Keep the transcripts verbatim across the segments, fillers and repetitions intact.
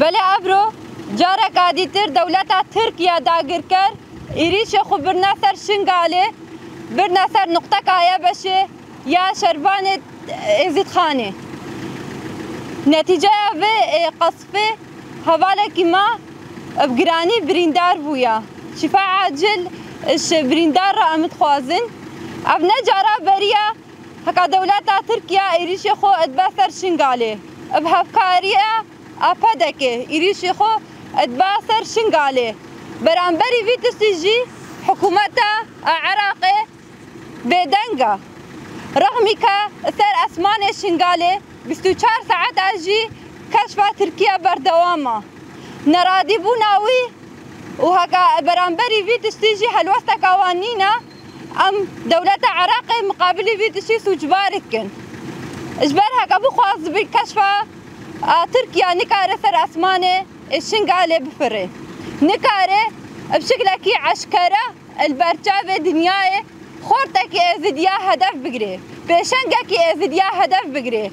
Belê evro careka dîtir dewleta Tirk ya dagirker êrîşê xwe birine ser Şingalê, birine ser nuqteka Yebeşê ya şervanê Êzîdxanê. Netîceya vê, ê, qesfê hevalekî me bi giranî birîndar bûye. Şîfa acil ji birîndar re em dixwazin. Ev ne cara berî ye heke dewleta Tirkiye êrîşê xwe dibe ser Şingalê. Bi hevkariya A P D Kê êrîşê xwe dibe ser Şingalê. Beramberî vî tiştî jî hikûmeta Iraqê bêdeng e. Rexmî ke ser esmanê Şingalê bîst û çar saeta jî keşfa Tirkiye berdewam e. Neradîbûna wî û heke beramberî vî tiştî jî helwesteka wan nîne, em dewleta Iraqê miqabilî vî tiştî sûcbar dikin. Ji ber heke bixwaz bi keşfa a Tirkiye nikare ser esmanê ê Şingalê bifire. Nikare bi şiklekî eşkere li ber çavê dinyayê xortekî Êzidiya hedef bigire, pêşengekî Êzidiya hedef bigire.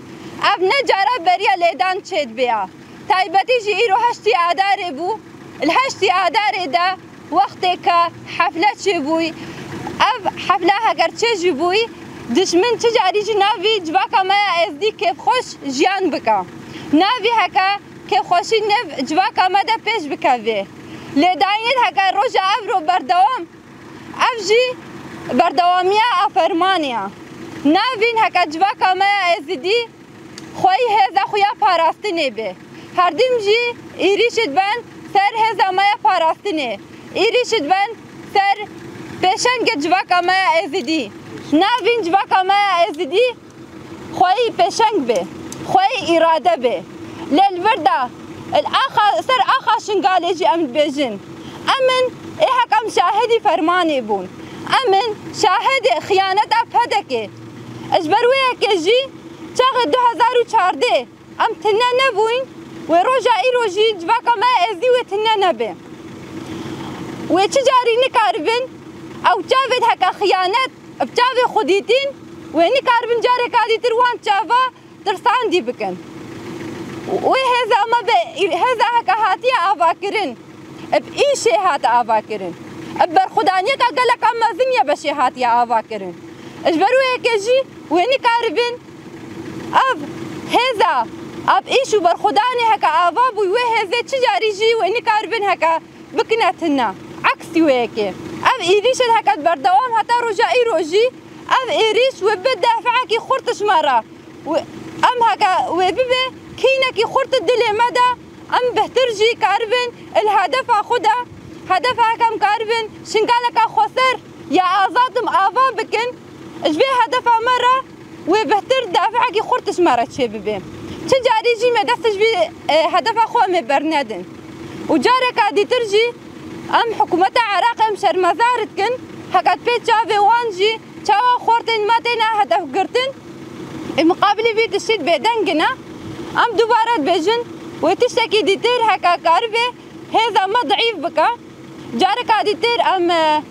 Ev ne cara beriya lêdan çêdibe ya. Taybetî jî îro heştî Adarê bû. Li heştî Adarê de wextê ke hefle çêbûyî, ev hefle heger çê jî bûyî, dişmin çi carî jî navî civaka me ya Êzdî kêfxweş jiyan bike. Navî heke kêfxweşî nêv civaka me de pêş bikeve. Lêdayînê heke roja evro berdewam, ev jî berdewamiya a fermanê ya. Navîn heke civaka me ya Êzidî xweyî hêza xwe ya parastinê be. Herdim jî êrîş diben ser hêza me ya parastinê. Êrîş diben ser pêşengê civaka me ya Êzidî. Navîn civaka me ya Êzidî xweyî pêşeng be, xweyî îrade be. Lê li vir de, li axa, ser axa Şingalê jî em dibêjin. Em in, ê hek em şahidî fermanê bûn. Em in şahidê xiyaneta P D Kê. Ji ber wê yekê jî çaxê du hezar û çardeh em tune nebûyn, wê roja îro jî civaka me Êzdî wê tune nebe. Wê çi carî nikaribin ew çavê heke xiyanet bi çavê xwe dîtîn, wê nikaribin careka dîtir wan çava tirsandî bikin. Wê hêza me be, hêza heke hatiye avakirin, bi îşê hate avakirin, bi berxwedaniyeka geleka mezin Yebeşê hatiye avakirin. Ji ber wê yekê jî wê nikaribin ev hêza, ev îş û berxwedanê heke ava bû, wê hêzê çi carî jî wê nikaribin heke bikine tune. Eksî wê yekê. Ev êrîşên heke berdewam heta roja îro jî, ev êrîş wê bi dafeekî xurt ji me re. Wê, em heke wê bibe kînekî xurt di dilê me de, em bihtir jî karibin li hedefa xwe de, hedefa heke em karibin Şingaleka xweser ya azad em ava bikin, ji vê hedefa me re wê bihtir dafeekî xurt ji me re çêbibe. Çi carî jî me dest ji vî, e, hedefa xwe em ê bernedin. Û careka dîtir jî em hikûmeta Iraqê em şermezar dikin, heke pê çavê wan jî çawa xortên me têne hedef girtin, ê miqabilî vî tiştî bêdeng ne. Em dubare dibêjin, wê tiştekî dîtir heke karibe hêza me diîf bike. Careka dîtir em, e,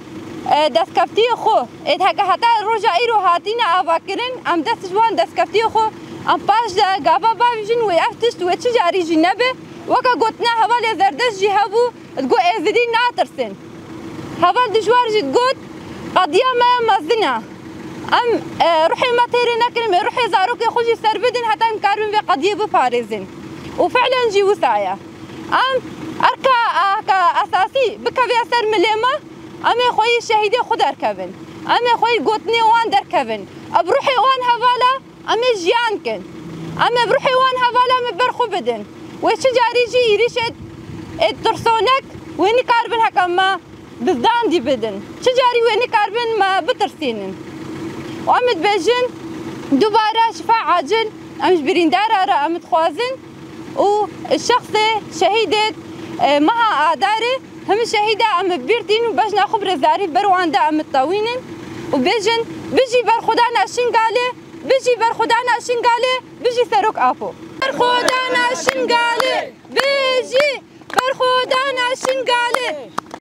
e, destkeftiyê xwe, ê heke heta roja îro hatîne avakirin, em dest ji wan destkeftiyê xwe, em paş de gava bavêjin, wê ev tişt wê çi carî jî nebe. Weke gotina hevalê Zerdeşt jî hebû, digot Êzidî natirsin. Heval Dijwar jî digot, qediya me mezin e. Em, e, ruhê me têrê nekirin, em ê ruhê zarokê xwe jî ser bidin, heta em karibin vê qediyê biparêzin. Û fiilen jî wisa ye. Em erka, erka esasî bikeve ser milê me, em ê xweyî şehîdê xwe derkevin. Em ê xweyî gotinê wan derkevin. Ev ruhê wan hevala em ê jiyan kin. Em ê bi ruhê wan hevala em ê ber xwe bidin. Wê çi carî jî êrîşê, ê, tirsonek wê nikaribin heke me bizdandî bidin. Çi carî wê nikaribin me bitirsînin. Û em dibêjin, dubare şifa acil, em ji birîndara re em dixwazin û şexsê şehîdê, e, meha Adarê hemî şehîda em bi bîr tînin û bejna xwe bi rêzdarî ber wan de em ditewînin û bêjin, bijî berxwedana Şingalê, bijî berxwedana Şingalê, bijî Serok Apo. Berxwedana Şingalê, bijî berxwedana Şingalê.